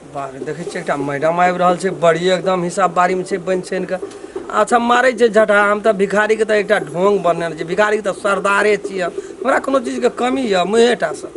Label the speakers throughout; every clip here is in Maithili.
Speaker 1: बाप रे, देखै छियै एकटा मैडम आबि रहल छै, बड़ी एकदम हिसाब बारीमे छै बनि छानि कऽ। अच्छा मारै छै झटहा। हम तऽ भिखारीके तऽ एकटा ढोंग बनल छै, भिखारीके तऽ सरदारे छियै हम। हमरा कोनो चीजके कमी यऽ मुँहेटा सँ,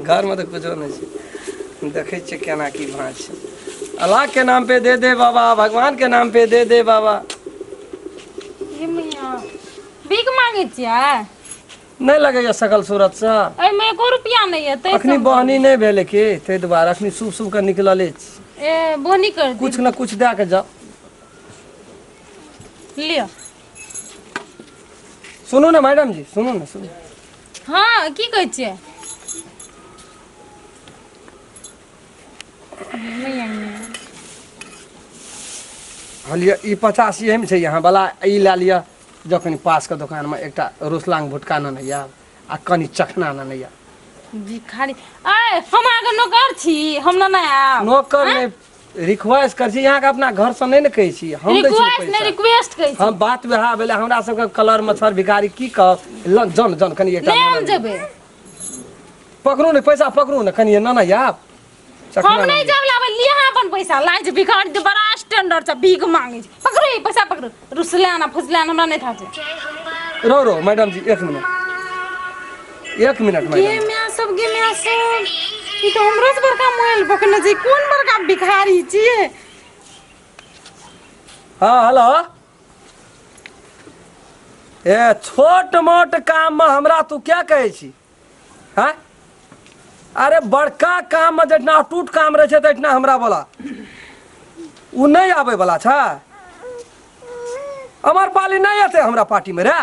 Speaker 1: घरमे तऽ कुछो नहि छै। देखै छियै केना की भाँज छै। अल्लाह के नाम पे दे दे बाबा, भगवान के नाम पे दे दे बाबा।
Speaker 2: ये मैया, भीख मांगै छियै?
Speaker 1: नहि लगैया सकल सूरत से?
Speaker 2: एहिमे एको रुपया नहि यऽ तै।
Speaker 1: अखनी बहनी नहि भेलै की, ताहि दुआरे अखनी शुभ शुभ के निकलले छी।
Speaker 2: ए, बोनी कर दी।
Speaker 1: कुछ न कुछ दए के जाओ।
Speaker 2: लिअ।
Speaker 1: सुनू ने मैडम जी, सुनू ने, सुनू।
Speaker 2: हँ, की कहै छियै? मैया, मैया।
Speaker 1: हँ, लिअ, ई 50 एहिमे छै यहाँ वाला, ई लए लिअ। जँ कनि पासके दोकानमे एकटा रोसलांग भुटका नेने आयब आ कनि चखना नेने आयब।
Speaker 2: भिखारी आय, हम अहाँके नौकर छी? हम ने नहि आयब।
Speaker 1: नौकर नहि, रिक्वेस्ट करै छी अहाँके, अपना घरसँ नहि ने कहै छी हम, दै छी
Speaker 2: रिक्वेस्ट नहि,
Speaker 1: पैसा।
Speaker 2: रिक्वेस्ट कहै छी।
Speaker 1: हम बात वएह भेलै, हमरा सबके कलर मच्छर भिखारी की कहब। ल जन जन कनि एकटा
Speaker 2: नहि, हम
Speaker 1: नेने आयब।
Speaker 2: जेबै।
Speaker 1: पकड़ू ने पैसा, पकड़ू ने, कनि नेने आयब चखना।
Speaker 2: हम नहीं
Speaker 1: नेने।
Speaker 2: जाब लाबै, लिअ अहाँ अपन पैसा। लाज भिखारी तऽ बड़ा स्टैंडर्ड छै, भीख मांगे छै। पकड़ू ई पैसा, पकड़ू। रुसलान आ फुसलान हमरा नहीं था छै।
Speaker 1: रो रो मैडम जी, एक मिनट, एक मिनट
Speaker 2: गे
Speaker 1: मैडम।
Speaker 2: माय सब, गे माय सब, ई तऽ हमरो से बड़का मोबाइल पकड़ने छै। कोन बड़का भिखारी छियै?
Speaker 1: हाँ, हेलो। ए, छोट मोट काम में हमरा तू क्या कहै छी? हैं? अरे, बड़का काम में जितना अटूट काम रहे छै तहिना हमरा बोला ओ नहि आबै वाला छै। अमर पाली नहि एतै हमरा पार्टी में रे।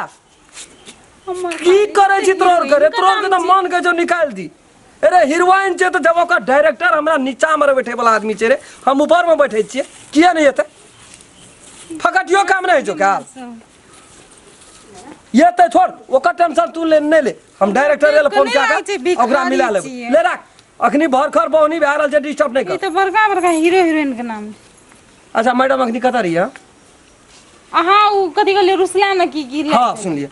Speaker 1: की करै छी तोर के रे? तोर के तऽ मन के जो निकालि दी। अरे, हीरोइन छै तऽ जब ओकर डायरेक्टर हमरा नीचा मे बैठे वाला आदमी छै रे, हम ऊपर मे बैठे छियै, किया नहि एतै? फकटियो काम नहि होइ छौ काल ये तऽ छोड़, ओकर टेंशन तू ले नहि ले। हम डायरेक्टर ले फोन कए के ओकरा मिला लेबै। ले राख, अखनी भरखर बहुनी भए रहल छै, डिस्टर्ब नहि
Speaker 2: ई
Speaker 1: कर।
Speaker 2: तऽ बड़का बड़का हीरो हीरोइन के नाम।
Speaker 1: अच्छा मैडम, अखनी कतऽ रहियै?
Speaker 2: अहाँ ओ कथी कहलियै, रुसला ने की की?
Speaker 1: हाँ, सुन लिअ,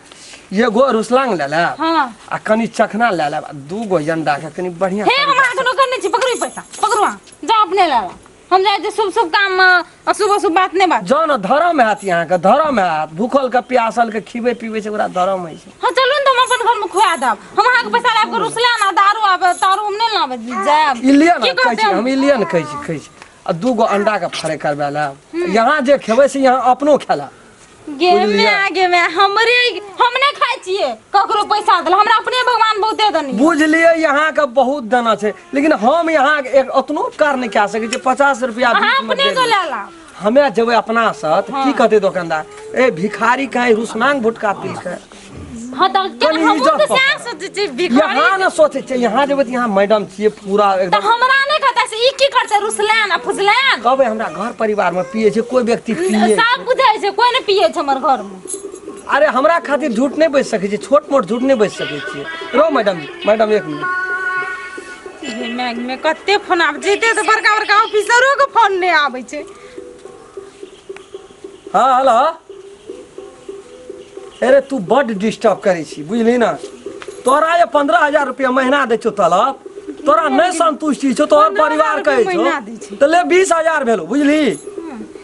Speaker 1: एगो रुसलांग ले लेब आ कनि चखना ले लेब आ 2 गो अंडा के कनि बढ़िया।
Speaker 2: हे, हम अहाँके नौकर नहि छी। पकड़ू ई पैसा, पकड़ू, अहाँ जाउ, अपने लए ला। हम जाइ छी शुभ शुभ काम मे, अशुभ अशुभ बात नहि बात।
Speaker 1: जाउ ने, धर्म हैत अहाँके, धर्म हैत। भूखल के प्यासल के खिबै पीबै छै, ओकरा धर्म होइ छै।
Speaker 2: हाँ, चलू ने तऽ हम अपन घर मे खुआ देब। हम अहाँके पैसा लाबि कऽ रुसला ना दारू आबे तारू हम नहि लाबे जायब।
Speaker 1: ई लिअ ने।
Speaker 2: की
Speaker 1: कहै
Speaker 2: कहतै
Speaker 1: छी
Speaker 2: हम?
Speaker 1: हम ई लिअ ने, कहै छी, कहै छी, आ 2 गो अंडा के फ्राई करबा लेब। यहाँ जे खेबै से यहाँ अपनो खेला।
Speaker 2: गे
Speaker 1: बुझलियै?
Speaker 2: मैं गे मैं, हमरे हम नहि खाइ छियै ककरो पैसा देल, हमरा अपने भगवान बहुते देनी।
Speaker 1: बुझलियै, यहाँ के बहुत देना छै, लेकिन हम यहाँ एक ओतनो उपकार नहि कए सकै छियै। 50 रुपया
Speaker 2: अहाँ
Speaker 1: बीचमे
Speaker 2: अपने
Speaker 1: दे
Speaker 2: जो
Speaker 1: दियौ।
Speaker 2: ले ला।
Speaker 1: हमे जेबै अपना से तऽ की कहतै दोकानदार? ए, भिखारी कहीं रुसनांग भुटका पीलकै।
Speaker 2: हाँ तऽ केना?
Speaker 1: कनि
Speaker 2: हमहूँ
Speaker 1: इज्जत
Speaker 2: तऽ
Speaker 1: पकड़।
Speaker 2: सएह सोचै छियै, भिखारी।
Speaker 1: यहाँ ने सोचै छियै, यहाँ जेबै तऽ यहाँ मैडम छियै पूरा
Speaker 2: तऽ
Speaker 1: एकदम।
Speaker 2: हमरा नहि कहतै से ई की करतै रुसलैन आ फुसलैन?
Speaker 1: कहबै हमरा घर परिवार में पिए छै कोई व्यक्ति पिए?
Speaker 2: सब बुझै छै, कोई नहि पियै छै हमर घरमे।
Speaker 1: अरे, हमरा खातिर झूठ नहि बजि सकै छै, छोट मोट झूठ नहि बजि सकै छियै। रहो मैडम जी, मैडम, एक मिनट।
Speaker 2: हे मैग में कते फोन आबै छै, एते तऽ बड़का बड़का ऑफिसरो के फोन नहि आबै छै।
Speaker 1: हाँ, हेलो। अरे, तू बड डिस्टर्ब करै छी, बुझली ना? तोरा ये 15,000 रुपया महीना दै छौ तलब, तोरा नहि संतुष्टि छौ, तोहर
Speaker 2: 15,000
Speaker 1: परिवार
Speaker 2: रुपया
Speaker 1: कहै
Speaker 2: महीना
Speaker 1: छौ
Speaker 2: दै छै।
Speaker 1: तऽ ले, 20,000 भेलो, बुझली?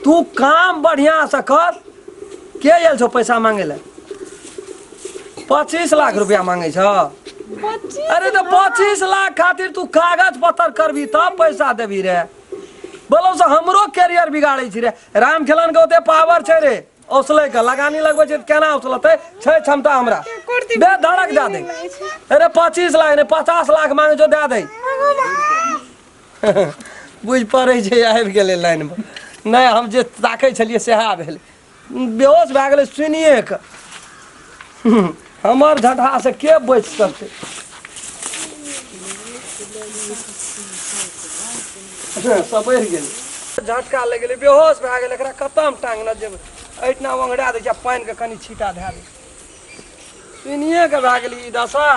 Speaker 1: तू काम बढ़िया से कर। के आयल छौ पैसा मांगे ले? 25 लाख रुपया मांगे छौ?
Speaker 2: 25।
Speaker 1: अरे, तऽ 25 लाख खातिर तू कागज पत्तर करबी तब पैसा देबी रे? बोलो से हमरो कैरियर बिगाड़ै छी रे। राम खेलन के ओते पावर छै रे औसलै के? लगानी लगबै छै तऽ केना औसलतै? छै क्षमता हमरा बे धड़क दए दे। अरे, 25 लाख नहि, 50 लाख मांगे छौ, दए दे। बुझि पड़ै छै आबि गेलै लाइनमे। नहि, हम जे ताकै छलियै सएह भेलै। बेहोश भए गेलै सुनिए कऽ। हमर झटहा से के बचि सकतै? सपरि गेलै, झटका लागि गेलै, बेहोश भए गेलै। एकरा कतऽ हम टांगने जेबै? एहिठिना ओंघरा दै छै आ पानिके कनि छींटा धए दै। सुनिए कऽ भए गेलै ई दशा।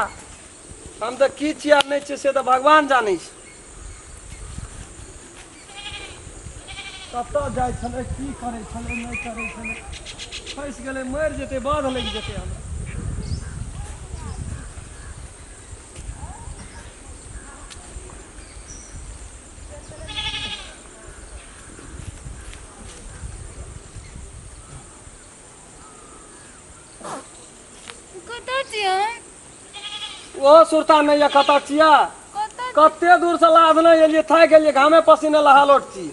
Speaker 1: हम तऽ की छियै आ नहि छियै से तऽ भगवान जानै छै। कतऽ जाइ छलै, की करै छलै, नहि करै छलै, फँसि गेलै, मरि जेतै, बाध लागि जेतै हमरा। ओहो सुरता नहि यऽ कतऽ छियै। कते दूर से लादने एलियै, थाकि गेलियै, घामे पसीने लहालोट छी।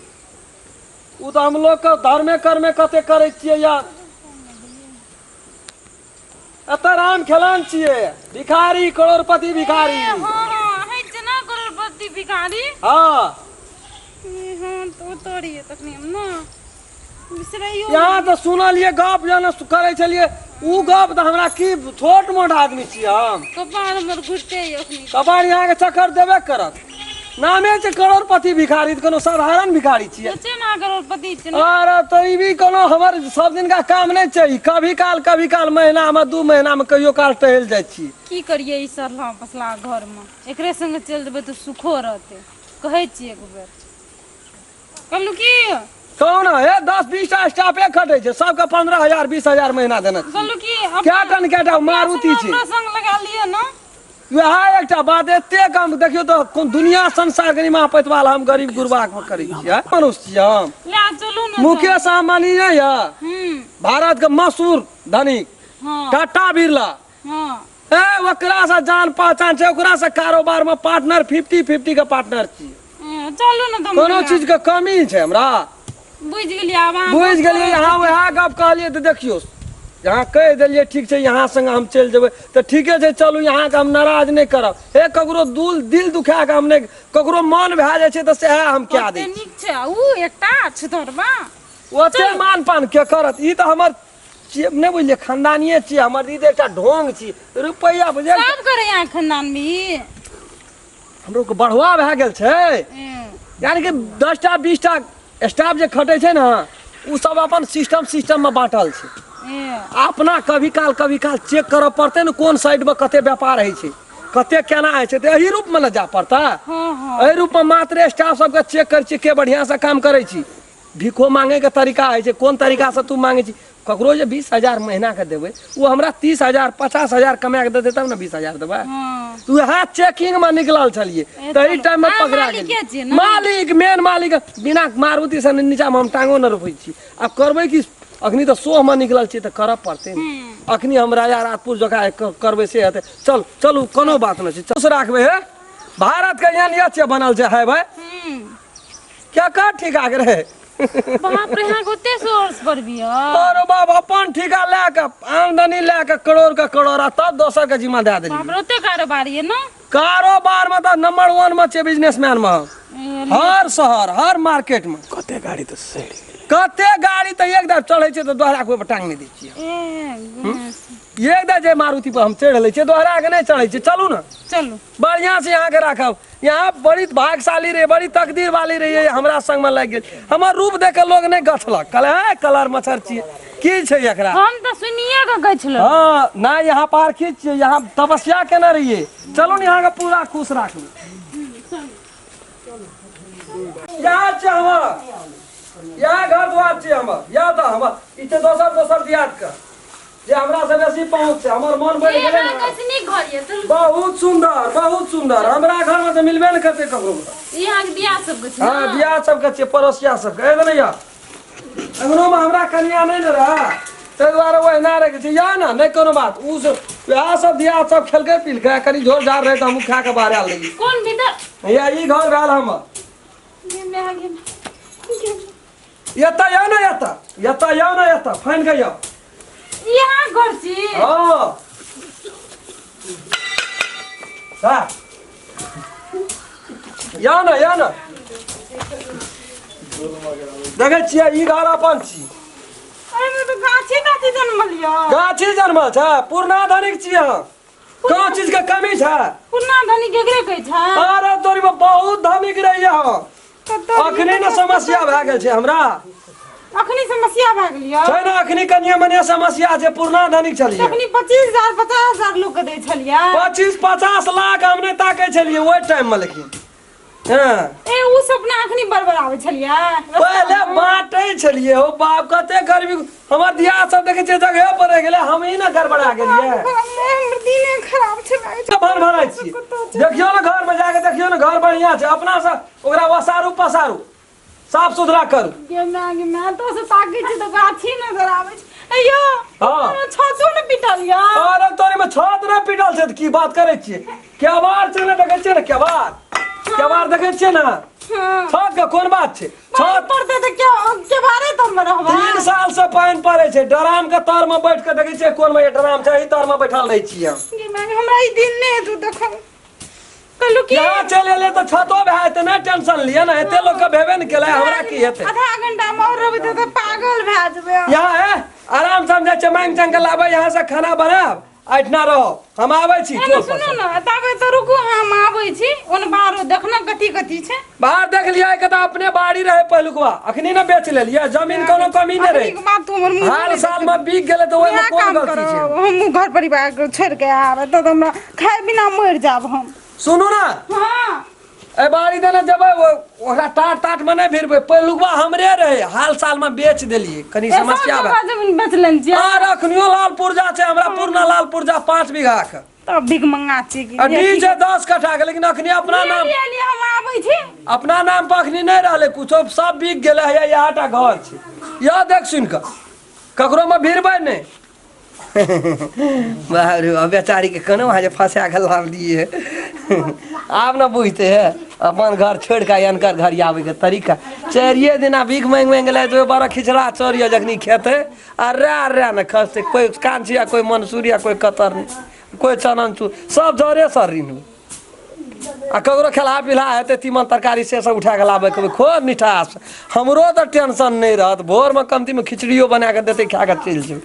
Speaker 1: ओ तऽ हम लोग के धर्मे कर्मे कते करै छियै या एतऽ राम खेलन छियै, भिखारी करोड़पति भिखारी।
Speaker 2: हँ हँ, है छै ना करोड़पति भिखारी।
Speaker 1: हँ।
Speaker 2: हँ, तऽ ओतऽ रहियै तखनी हम ना बिसरैयो।
Speaker 1: यहाँ तऽ सुनलियै गप जेना करै छलियै ओ गप, तऽ हमरा की छोट मोट आदमी छियै हम।
Speaker 2: कपार हमर घुरते यऽ अखनी।
Speaker 1: कपार यहाँके चक्कर देबे करत। नामे छै करोड़पति भिखारी, तऽ कोनो साधारण भिखारी छियै?
Speaker 2: सोचे ना करोड़पति छै ना।
Speaker 1: अरे तऽ ई भी कोनो हमर सब दिन का काम नहि छै। कभी काल कभी काल, महीना मे 2 महीना मे कहियो काल टहल जाइ छी।
Speaker 2: की करियै ई सरला पसला घरमे? एकरे संगे चलि जेबै तऽ सुखो रहतै। कहै छियै एक बेर। कहलहुँ की
Speaker 1: कहू ने हे, 10 20 टा स्टाफे खटै छै, सबके 15,000 20,000 महीना देने छी।
Speaker 2: कहलहुँ की
Speaker 1: कए टन कएटा मारुति छै।
Speaker 2: अपना संग लगा लिअ ने।
Speaker 1: वएह एकटा बात, एते कम देखियौ तऽ कोन दुनिया संसार गरीमा पैतवाल, हम गरीब गुरबा के करै छियै, मनुष्य छियै हम।
Speaker 2: लए चलू ने तऽ।
Speaker 1: मुकेश अंबानी नहि यऽ?
Speaker 2: हूँ।
Speaker 1: भारत के मशहूर धनिक।
Speaker 2: हँ।
Speaker 1: टाटा बिरला।
Speaker 2: हँ।
Speaker 1: ए ओकरा से जान पहचान छै, ओकरा से कारोबार में पार्टनर, 50 50 के पार्टनर छी।
Speaker 2: चलू ने तऽ।
Speaker 1: कोनो चीज के कमी छै हमरा?
Speaker 2: बुझि गेलियै आब अहाँ।
Speaker 1: बुझि गेलियै यहाँ वएह गप कहलियै तऽ देखियौ, यहाँ कहि देलियै ठीक छै, यहाँ संगे हम चलि जेबै तऽ ठीके छै, चलू। यहाँके हम नाराज नहि करब। हे, ककरो दुल दिल दुखा कऽ हम नहि, ककरो मन भए जाइ छै तऽ सएह हम कए दै
Speaker 2: ओते
Speaker 1: छी।
Speaker 2: नीक छै आ ऊ एकटा छुतरबा।
Speaker 1: ओते मान पान के करत? ई तऽ हमर छियै, नहि बुझलियै, खानदानिये छियै हमर। ई तऽ एकटा ढोंग छी रुपैआ, बुझलियै?
Speaker 2: सब करे यहाँ खानदान में ई?
Speaker 1: हमरो के बढ़ुआ भए गेल छै। यानी कि 10टा 20टा स्टाफ जे खटै छै ने, ओ सब अपन सिस्टम सिस्टम में बांटल छै। अपना कभी काल कभी काल चेक करऽ पड़तै ने, कोन साइड में कते व्यापार होइ छै, कते केना होइ छै, तऽ एही रूप में ने जाय पड़तै।
Speaker 2: हँ हँ।
Speaker 1: एहि रूप में मात्र स्टाफ सबके चेक करै छियै, के बढ़िआँ से काम करै छी। भिखो मांगे के तरीका होइ छै, कोन तरीका से तू मांगे छी। ककरो जे 20,000 महीना के देबै, ओ हमरा 30,000 50,000 कमा के देतै तब ने 20,000 देबै।
Speaker 2: हँ।
Speaker 1: तऽ उएह चेकिंग में निकलल छलियै,
Speaker 2: ए,
Speaker 1: तही
Speaker 2: चलू।
Speaker 1: टाइम में
Speaker 2: अहाँ
Speaker 1: पकड़ा
Speaker 2: मालिके
Speaker 1: गेलियै।
Speaker 2: छियै ने?
Speaker 1: मालिक, मेन मालिक। बिना मारुति से नीचा में हम टांगो न रोपै छी। आब करबै की? अखनी तऽ सोह में निकलल छियै तऽ करऽ पड़तै ने। अखनी हम राजा राजपुर जकाँ करबै से हेतै? चल चलू, कोनो बात नहि छै, चल राखबै। हे, भारत के एहन यह बनल छै है भाई। क्या का ठीका के रहे?
Speaker 2: बाप रे, अहाँके ओते सोर्स पर भी यऽ?
Speaker 1: अरे बाप, अपन ठीका लए के आमदनी लए के करोड़ के करोड़ आ तब दोसर के जिम्मा दए देलियै।
Speaker 2: बाप रे, ओते कारोबार यऽ ने?
Speaker 1: कारोबार में तऽ नंबर वन में छै, बिजनेसमैन में।
Speaker 2: ए,
Speaker 1: हर शहर हर मार्केट में।
Speaker 3: कते गाड़ी तऽ सड़ि गेलै।
Speaker 1: कते गाड़ी तऽ एक दार चढ़ै छै तऽ दोहरा के ओहि पर टांग नहि दै छियै।
Speaker 2: ए, गणेश।
Speaker 1: एक दार जे मारुति पर हम चढ़ि लै छियै, दोहरा के नहि चढ़ै छियै। चलू ने।
Speaker 2: चलू।
Speaker 1: बढ़िया से यहाँ के राखब। यहाँ बड़ी भागशाली रहे, बड़ी तकदीर वाली रही, हमरा संग में लागि गेल। हमर रूप देख के लोग नहि गछलक, कहले हे कलर मच्छर छियै, की छै एकरा।
Speaker 2: हम तऽ सुनिए के कहै छलहुँ।
Speaker 1: हाँ ना, यहाँ पारखी छियै, यहाँ तपस्या केने रहियै। चलू ने, यहाँ के पूरा खुश राखू। यहाँ छै हमर, यहाँ घर द्वार छै हमर। यहाँ तऽ हमर ई छै दोसर दोसर दियाद के जे हमरा से बेसी पहुँच छै। हमर मन बढ़ि
Speaker 2: ए,
Speaker 1: गेलै
Speaker 2: अहाँ
Speaker 1: ने।
Speaker 2: कैसे नीक घर यऽ, चलू।
Speaker 1: बहुत सुंदर, बहुत सुंदर। हमरा घर में तऽ मिलबे ने करतै ककरो।
Speaker 2: ई अहाँके बियाह सबके छै?
Speaker 1: हाँ।
Speaker 2: ने?
Speaker 1: बियाह सबके छियै, पड़ोसिया सबके। एहि ने यऽ अंगनोमे हमरा कनिया नहि ने रहए, ताहि दुआरे ओहिना रहै छै। या ने नहि कोनो बात, ओ सब वएह सब दिया सब खेलकै पिलकै, कनि झोर झार रहै तऽ हमहूँ खा कऽ बाहर आयल रहियै।
Speaker 2: कोन भीतर?
Speaker 1: या ई घर भेल हमर।
Speaker 2: गे माय, गे माय, गे माय।
Speaker 1: एतऽ यौ ने, एतऽ एतऽ यौ ने, एतऽ फाइन के यौ।
Speaker 2: ई अहाँ घर छी?
Speaker 1: हँ हाँ। यौ ने, यौ ने, देखै छियै, ई घर अपन छी।
Speaker 2: एहिमे तऽ गाछी ताछी जनमल यऽ।
Speaker 1: गाछी जनमल छै। पुरना धनिक छियै हम, कोनो चीज के कमी छै?
Speaker 2: पुरना धनी केकरे कहै छै?
Speaker 1: अरे तोरी में बहुत धनिक रहियै हम।
Speaker 2: कतऽ?
Speaker 1: अखनी ने समस्या भए गेल छै हमरा।
Speaker 2: अखनी समस्या भए गेल यऽ?
Speaker 1: छै ने, अखनी कनिये मनिये समस्या छै। पुरना धनिक छलियै।
Speaker 2: तखनी 25,000 50,000 लोक के दै छलियै।
Speaker 1: 25 50 लाख हम नहि ताकै छलियै ओहि टाइम में, लेकिन हँ।
Speaker 2: ए, उ सपना अखनी बड़बड़ाबै छलियै?
Speaker 1: पहिले बाँटै छलियै हो बाप, कते गर्मी। हमर दिया सब देखै छियै जगहे पर रहि गेलै, हम ही ने गड़बड़ा गेलियै।
Speaker 2: हमर दिने खराब छलै।
Speaker 1: भन भनाइ छियै। देखियौ ने, घर में जाके देखियौ ने, घर बढ़िया छै। अपना से ओकरा वसारू पसारू, साफ सुथरा करू।
Speaker 2: गे माय, गे माय, तो से ताकै छी तऽ गाछी नजर आबै छै। अयो
Speaker 1: हाँ।
Speaker 2: छतो ने पिटल या
Speaker 1: अरे तोरी में छत नहि पिटल छै तऽ की बात करै छियै केबाड़ छै ने देखै छियै ने केबाड़ केबाड़ देखै छियै ने
Speaker 2: हाँ।
Speaker 1: छत के कोन बात छै छत
Speaker 2: पड़ते तऽ के के बारे तर में रहबा
Speaker 1: 3 साल से पानि पड़ै छै। ड्राम के तर में बैठ के देखै छियै कोन में ड्राम छै, एहि तर में बैठल रहै छियै हम।
Speaker 2: गे माय, हमरा ई दिन नहि हेतौ देखल। कहलू की,
Speaker 1: यहाँ चलि एलियै तऽ छतो भए जेतै। नहि टेंशन लिअ ने, एते लोक के भेबे ने केलै, हमरा की हेतै?
Speaker 2: आधा घंटा मे और रहबै तऽ पागल भए जेबै।
Speaker 1: यहाँ है आराम से हम जाइ छियै, मांगि चांगि के लाबै यहाँ से, खाना बनायब, एहिठिना रहो, हम आबै छी।
Speaker 2: एने
Speaker 1: टोल पर
Speaker 2: सुनू
Speaker 1: से।
Speaker 2: ने, ताबे तऽ रुकू, हम आबै छी। ओन बाहरो देखना कथी कथी छै।
Speaker 1: बाहर देख लिअ के तऽ अपने बाड़ी रहे पहिलुकवा, अखनी ने बेच लेलियै। जमीन कोनो कमी नहि रहे।
Speaker 2: अखनीके बात तू हमर मुँह
Speaker 1: हाल साल में बिक गेलै तऽ ओहिमे
Speaker 2: इएह
Speaker 1: कोन
Speaker 2: काम
Speaker 1: गलती छै?
Speaker 2: करब। हम घर परिवार के छोड़ि के आब एतऽ तऽ हमरा खाय बिना मरि जायब हम।
Speaker 1: सुनू ने।
Speaker 2: हाँ।
Speaker 1: एहि बाड़ी देने जेबै, ओकरा टाट ताट में नहि भिड़बै। पहिलुकवा हमरे रहे, हाल साल में बेच देलियै, कनी समस्या
Speaker 2: सब
Speaker 1: भए
Speaker 2: जगह जमीन बेच लेने छियै।
Speaker 1: आर अखनियो लाल पुर्जा छै हमरा, पुरना लाल पुर्जा 5 बीघा के।
Speaker 2: तब भीख मंगा छी कि
Speaker 1: आ डी छै 10 कट्ठा के, लेकिन अखनी अपना नाम
Speaker 2: लिअ, लिअ, हम आबै छी।
Speaker 1: अपना नाम पर अखनी नहि रहलै कुछो, सब बिक गेलै। है इएह टा घर छै। यह देख सुनि कऽ ककरो में भिड़बै नहि। बाप रे बाप, बेचारी के केना वहाँ जे फंसा के लाभ दिए। आब न बुझते है, अपन घर छोड़ के अनकर घर आबै के तरीका। चारिये दिना भीख मांगि मांगि गेलै तऽ बड़ा खिचड़ा चोर यऽ, जखनी खेतै अर्रे अर्रे ने खसतै। कोइ कांची या कोइ मंसूर या कोइ कतरनी, कोइ चननचूर, सब जरे सरीन। आ ककरो खेलहा पिलहा हेतै, तीमन तरकारी से सब उठा कऽ लाबै कहबै, खो मिठास। हमरो तऽ टेंशन नहि रहत। भोरमे कमतीमे खिचड़ियो बना कऽ देतै, खा कऽ चलि जेबै।